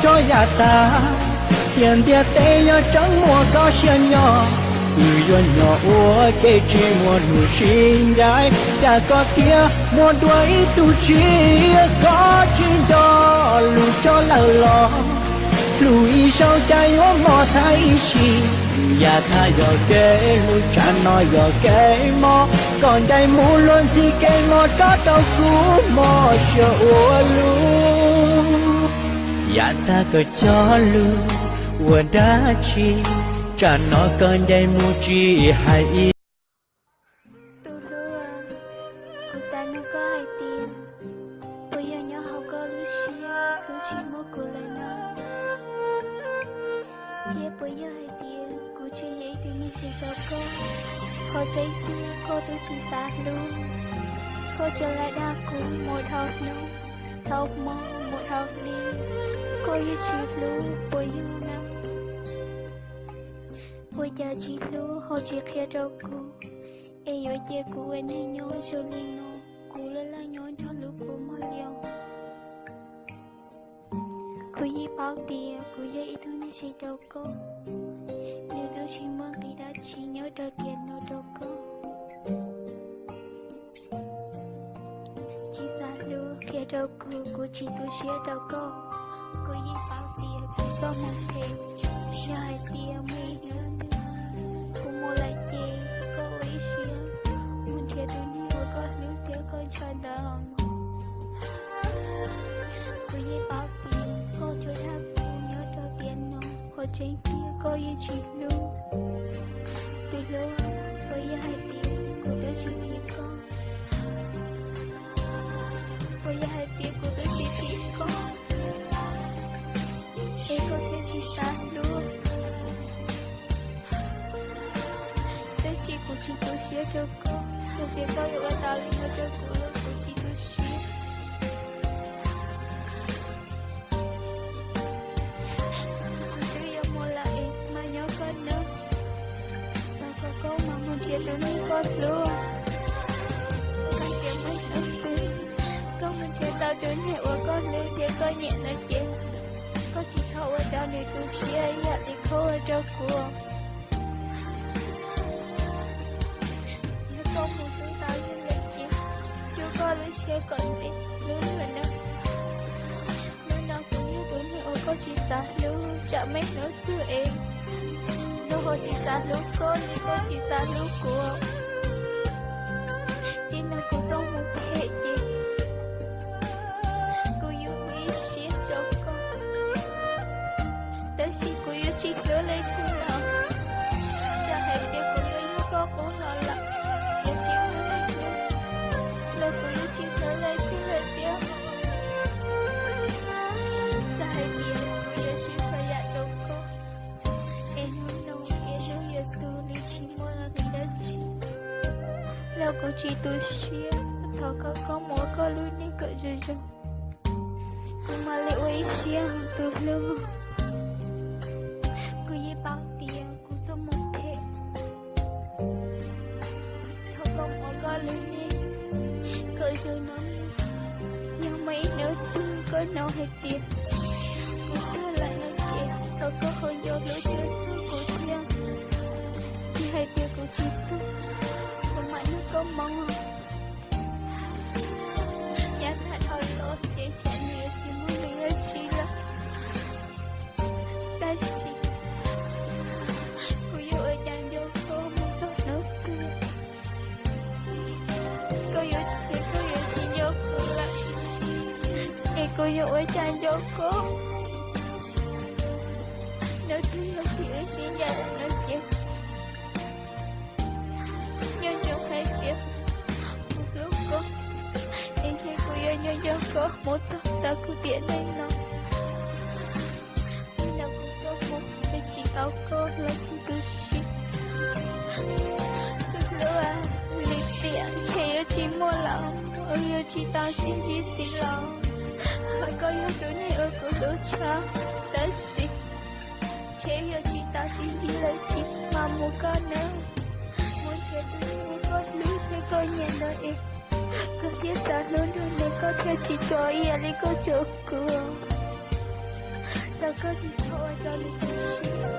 Tso yam tas, tiam ntiaj teb yuav tseem muaj koj siab nyob. Wb yuav nyob ua ke tsis muaj hnub sib ncaim, cas koj thiaj muaj dua ib tug tshiab. Koj tsis nco lus tso lawm los, hlub ib zaug cas yuav mob tag ib sim. Yam tag yog kev hlub, tsam no yog kev mob. Koj ncaim mus luag ntxhi kev mob tso rau kuv mob siab ua luaj. Yam tag koj cog lus ua dab tsi, tsam no koj ncaim mus tsis hais ib. Tus hlub, kuv xav nug koj hais tias, puas yog nyob hauv koj lub siab twb tsis muaj kuv lawm no? Thiab puas yog hais tias kuv tsis yog ib tug neeg tsis tau koj? Qhov tseeb tiag koj twb tsis xav hlub, koj tsuas lam dag kuv mus dhau hnub, dhau hmo, mus dhau hli, koj yeej tsis hlub puas yog na? Ua cas tsis hlub ho tsis qhia rau kuv, es yuav cia kuv ua neeg nyob zoo li no? Kuv laj laj nyob nrog hlub kuv mog li os. Kuv yeej paub tias kuv yog ib tug neeg tsis tau koj, nws twb tsis muaj nqis dab tsi nyob rau tiam no rau koj. Tsis xav hlub qhia rau kuv, kuv tsis tu siab rau koj. Kuv yeej paub tias kuv txoj hmoo phem, yog hais tias muaj ib hnub twg kuv mus lawm ces koj ua ib siab mus nrhiav tus neeg uas koj hlub thiab koj ntshaw ntawd os mog. Kuv yeej paub tias koj tsuas dag kuv nyob rau tiam no, qhov tseeb tiag koj yeej tsis hlub. Tus hlub, puas yog hais tias kuv twb tsis phim koj? Puas yog hais tias kuv twb tsis phim koj, es koj thiaj tsis xav hlub? Tab sis kuv tsis tu siab rau koj, yog tias koj yuav ua tau li no rau kuv los kuv tsis tu siab. Kuv twb yuav mus lawm es mas nyob koj nawb, los kom koj mam mus nrhiav tus neeg koj hlub. Koj tias muaj hnub twg koj mus nrhiav tau tus neeg uas koj hlub thiab koj nyiam no ces koj tsis txhob ua rau nws tu siab ib yam li koj ua rau kuv. Yog koj mus hlub tau ib leeg ces rub koj lub siab kom ntev hlub nws nawb. Hnub no kuv yog tus neeg uas koj tsis xav hlub, tsam muaj hnub twg es nws ho tsis xav hlub koj li koj tsis xav hlub kuv. Txij no kuv txoj hmoo phem ces kuv yuav ua ib siab rau koj, tab sis kuv yuav tsis hlub leej twg lawm. Txawm hais tias kuv yuav yug koj qub los lawm, yuav tsis muaj leej twg, los kuv yuav tsis hlub leej twg lawm thiab. Txawm hais tias kuv yuav sib txhua yam rau koj, es hnub no es hnub yuav tu li tsis muaj nqis dab tsi, los kuv tsis tu siab, thov koj, koj mus ua koj lub neej kom zoo zoo, kuv mam li ua ib siab tus hlub. Kuv yeej paub tias kuv txoj hmoo phem, thov koj mus ua koj lub neej kom zoo no. Yog muaj ib hnub twg koj hnov hais tias kuv tuag lawm no ces thov koj ho nco hlub txhua tus kuv thiab. Tsis hais tias kuv tsis tuag, kuv mam nrog koj mus. Yav tag dhau los ces tsam nws yuav tsis muaj nqis dab tsi lawm, tab sis kuv yuav ua cas nco koj mus txog hnub twg? Koj yuav, ces koj yuav tsis nco kuv lawm, es kuv yuav ua cas nco koj? Hnub twg yog thaum wb sib ncaim lawm no ces nco ntsoov hais tias kuv hlub koj, es ntshe kuv yuav nco nco koj mus txog tag kuv tiam neej no. Txij no kuv tuaj mus, kuv tsis tau koj los tsis tu siab. Tus hlub, lim tiam ntshe yuav tsis muaj lawm, wb yuav tsis tau sib ntsib ntxiv los. Koj yog tus neeg uas kuv hlub tshaj, tab sis ntshe yuav tsis tau sib ntsib lawm thiab, mas mus koj nawb. Mus nrhiav tus neeg uas koj hlub thiab koj nyiam ntawd es koj thiaj xav hlub nrog nws, koj thiaj tsis tso ib yam li koj tso kuv. Rau koj tsis txhob ua rau nws tu siab,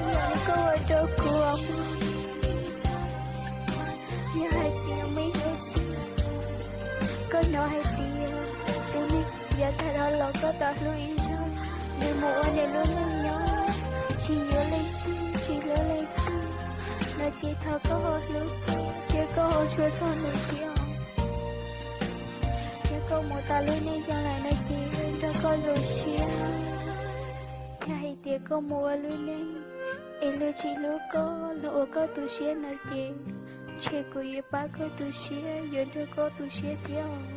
yog li koj ua rau kuv os mog. Yog hais tias muaj ib hnub twg koj hnov hais tias tus neeg yav tag los koj tau hlub ib zaug, nws mus ua nws lub neej nyob, tsis yuav leej twg, tsis hlub leej twg no ces thov koj ho hlub thiab koj ho txhua txog nws thiab os. Yog koj mus tau lub neej zoo lawm no ces nrog koj zoo siab. Yog hais tias koj mus ua lub neej es luag tsis hlub koj, luag ua koj tu siab no ces ntshe kuv yuav pab koj tu siab, yuav nrog koj tu siab thiab os.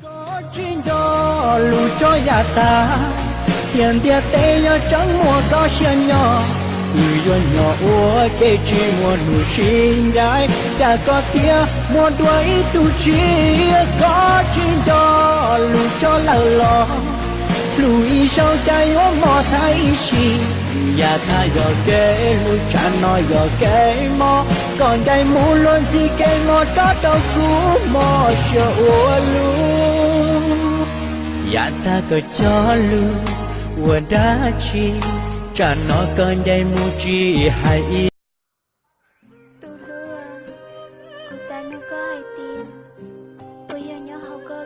Koj tsis nco lus tso yam tas, tias ntiaj teb yog tseeb muaj koj siab nyob, wb yuav nyob ua ke tsis muaj hnub sib ncaim, cas koj thiaj muaj dua ib tug tshiab. Koj tsis nco lus tso lawm los, hlub ib zaug cas yuav mob tag ib sim. Yam tag yog kev hlub, tsam no yog kev mob, koj ncaim mus luag ntxhi kev mob tso rau kuv mob siab ua luaj. Yam tag koj cog lus ua dab tsi, tsam no koj ncaim mus tsis hais ib. Tus hlub, kuv xav nug koj hais tias, puas yog nyob hauv koj